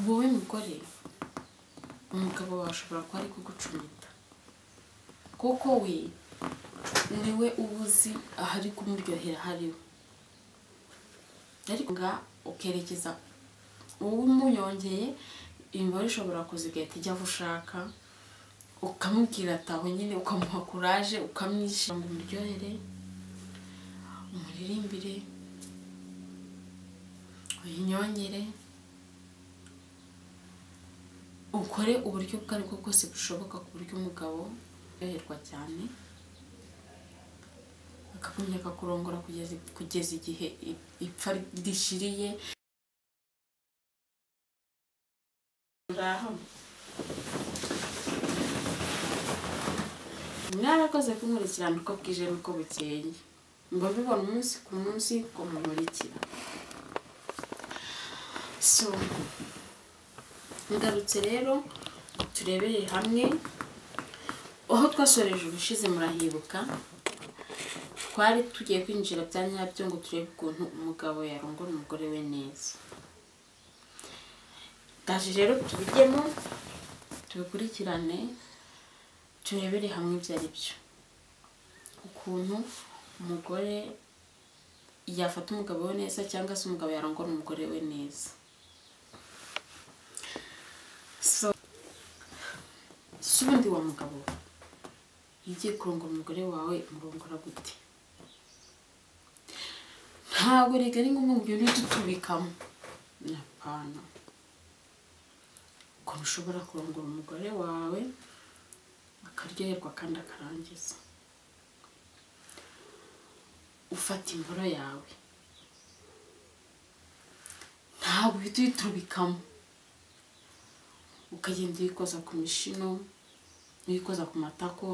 Wowe mugore, umugabo wawe ashobora kuba ari kugucumita, kuko we niwe uba uzi ahari kumuryohera hariho, ariko nga ukerekeza wowe umunyongeye imboro ishobora kuza igahita ijya aho ushaka, ukamubwira ati aho nyine, ukamuha kuraje, ukamwishima ngo umuryohere, umuririmbire, uyinyongere, ukore uburyo ubwo aribwo bwose bushoboka ku buryo umugabo aryoherwa cyane, akagumya akakurongora kugeza igihe ipfa rishiriye. Mwarakoze kunkurikirana uko bwije n'uko bukeye, mba mbibona umunsi ku munsi ko munkurikira. So ngarutse rero turebere hamwe aho twasoreje ubushize. Murahibuka twari tugiye kwinjira bya nyabyo ngo turebe ukuntu umugabo yarongora umugore we neza. Ndaje rero tubijyemo, tubikurikirane, turebere hamwe ibyo ari byo, ukuntu umugore yafata umugabo we neza cyangwa se umugabo yarongora umugore we neza. So ubundi wa mugabo ugiye kurongora umugore wawe murongora gute? Ntabwo rega ari ngombwa ngo ugende tutubikamo, apana. Ukuntu ushobora kurongora umugore wawe akaryoherwa kandi akarangiza. Ufata imboro yawe, ntabwo uhita uyiturubikamo, ukagenda uyikoza ku mishino, uyikoza ku matako,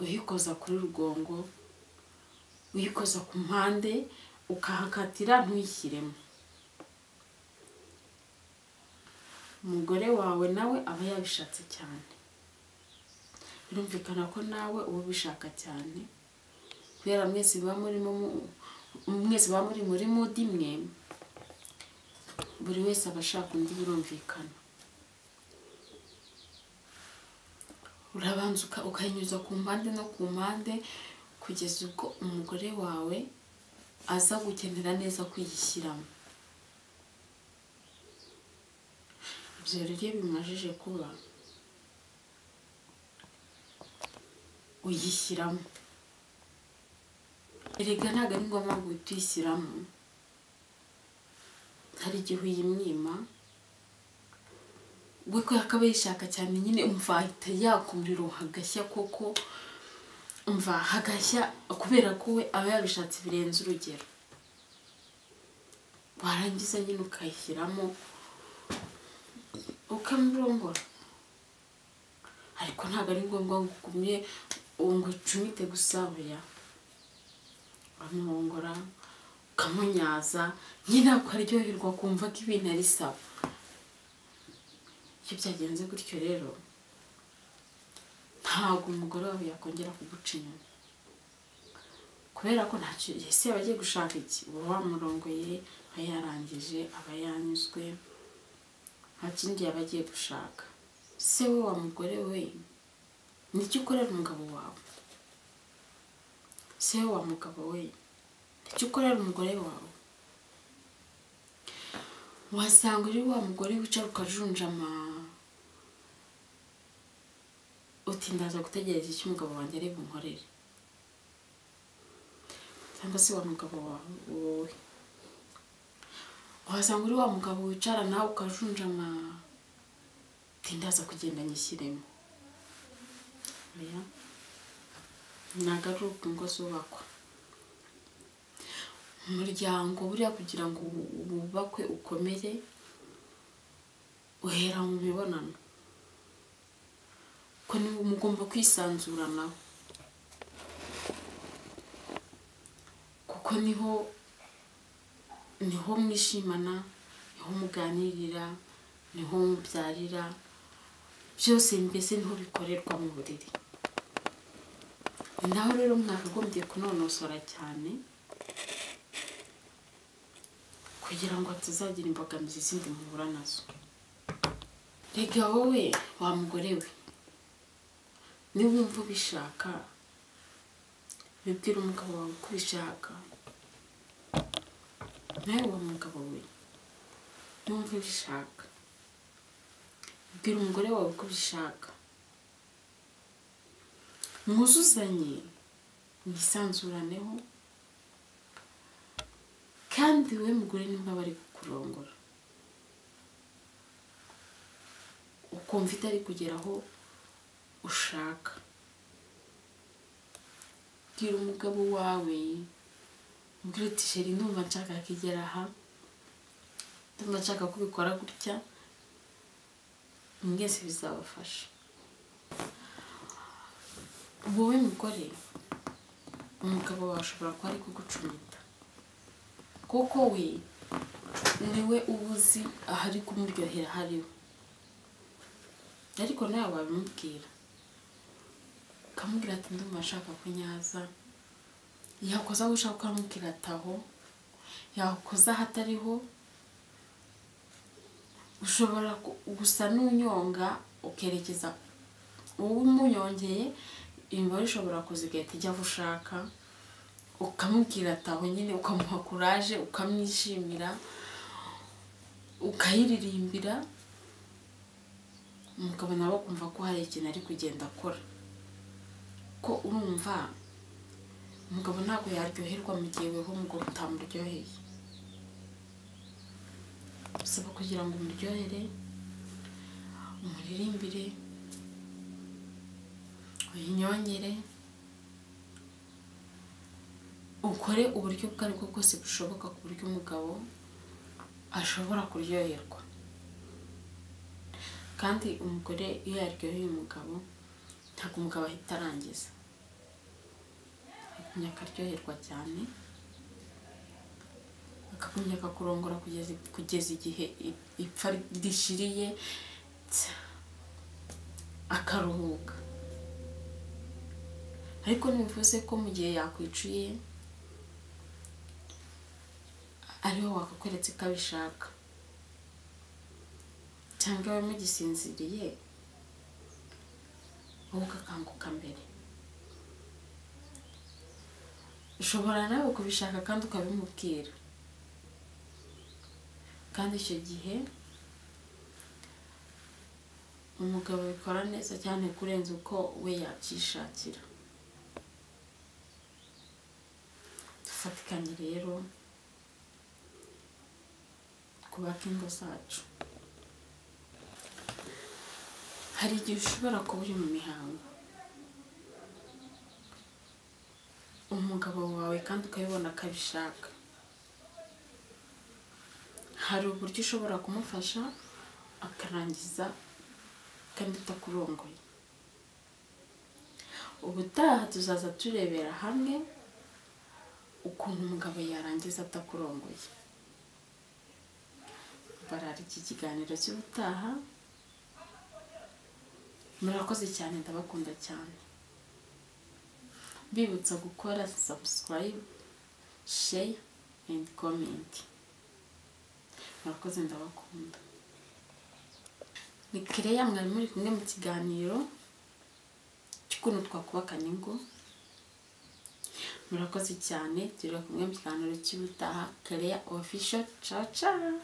uyikoza kuri rugongo, uyikoza ku mpande, ukahakatira ntuyishyiremo. Umugore wawe nawe aba yabishatse cyane, birumvikana ko nawe uba ubishaka cyane, kubera mwese muba muri muri mudi imwe, buri wese aba ashaka undi, birumvikana. Urabanza ukayinyuza ku mpande no ku mpande kugeza ubwo umugore wawe aza gukenera neza kwiyishyiramo. Ibyo rero iyo bimajije kuba, uyishyiramo. Erega ntabwo ari ngombwa ngo uhite uyishyiramo, hari igihe uyimwima we ko akaba yishaka cyane nyine, umva ahita yaka umuriro hagashya koko, umva hagashya kubera ko we aba yabishatse birenze urugero. Warangiza nyine ukayishyiramo ukamurongora, ariko ntabwo ari ngombwa ngo ugumye ngo ucumite gusa, oya. Uramurongora ukamunyaza nyine akaryoherwa kumva ko ibintu ari sawa. Iyo byagenze gutyo rero ntabwo umugore wawe yakongera kuguca inyuma, kubera ko ntacyo ese yaba agiye gushaka iki, uba wamurongoye aba yarangije, aba yanyuzwe, nta kindi yaba agiye gushaka. Se we wa mugore we, nicyo ukorera umugabo wawe? Se we wa mugabo we, nicyo ukorera umugore wawe? Wasanga uri wa mugore wicara ukajunjama uti ndaza gutegereza icyo umugabo wanjye ari bunkorere, cyangwa se wa mugabo wawe wowe wasanga uri wa mugabo wicara nawe ukajunjama uti ndaza kugenda nyishyiremo. Ntabwo ari uko ingo zubakwa. Umuryango buriya kugira ngo wubakwe ukomere uhera mu mibonano, ko mugomba kwisanzuranaho, kuko niho mwishimana, niho muganirira, niho mubyarira, byose mbese niho bikorerwa mu buriri. Naho rero mwakagombye kunonosora cyane kugira ngo hatazagira imbogamizi zindi muhura nazo. Rega wowe wa mugore we, niba wumva ubishaka bibwira umugabo wawe ko ubishaka. Nawe wa mugabo we, niba ubishaka bwira umugore wawe ko ubishaka. Mwuzuzanye, mwisanzuraneho. Kandi we mugore nimba bari kukurongora ukumva itari kugera aho ushaka, bwira umugabo wawe, ubwire uti sheri ndumva nshaka kigera aha, ndumva nshaka kubikora gutya, mwese bizabafasha. Wowe mugore, umugabo wawe ashobora kuba ari kugucumita, kuko we niwe uba uzi ahari kumuryohera hariho, ariko nawe wabimubwira ukamubwira ati ndumva nshaka kunyaza, yakoza aho ushaka ukamubwira ati aho, yakoza ahatariho. Ushobora gusa n'unyonga ukerekeza uwo umunyongeye, imibare ishobora kuzigahita ijya aho ushaka, ukamubwira ati aho nyine, ukamuha kuraje, ukamwishimira, ukayiririmbira, umugabo nawe akumva ko hari ikintu ari kugenda akora. Ko urumva umugabo ntabwo yaryoherwa mu gihe weho umugore utamuryoheye. Bisaba kugira ngo umuryohere, umuririmbire, uyinyongere, ukore uburyo ubwo aribwo bwose bushoboka ku buryo umugabo ashobora kuryoherwa. Kandi umugore iyo yaryoheye umugabo ntabwo umugabo ahita arangiza, agumya akaryoherwa cyane, akagumya akakurongora kugeza igihe ipfa rishiriye, akaruhuka. Ariko ntibivuze ko mu gihe yakwicuye ariho wakakweretse ko abishaka, cyangwa we mugisinziriye wowe ugakanguka mbere. Ushobora nawe kubishaka kandi ukabimubwira, kandi icyo gihe umugabo abikora neza cyane kurenza uko we yabyishakira. Dufatikanye rero kubaka ingo zacu. Hari igihe ushobora kuba uri mu mihango, umugabo wawe kandi ukabibona akabishaka, hari uburyo ushobora kumufasha akarangiza kandi utakurongoye. Ubutaha tuzaza turebera hamwe ukuntu umugabo yarangiza atakurongoye. Barara iki kiganiro cy'ubutaha. Murakoze cyane, ndabakunda cyane. Mbibutsa gukora subscribe, share and comment. Murakoze, ndabakunda. Ni Kereya, mwari muri kumwe mu kiganiro cy'ukuntu twakubakana ingo. Murakoze cyane, turi kumwe mu kiganiro cy'ubutaha. Kereya Official, ciao ciao.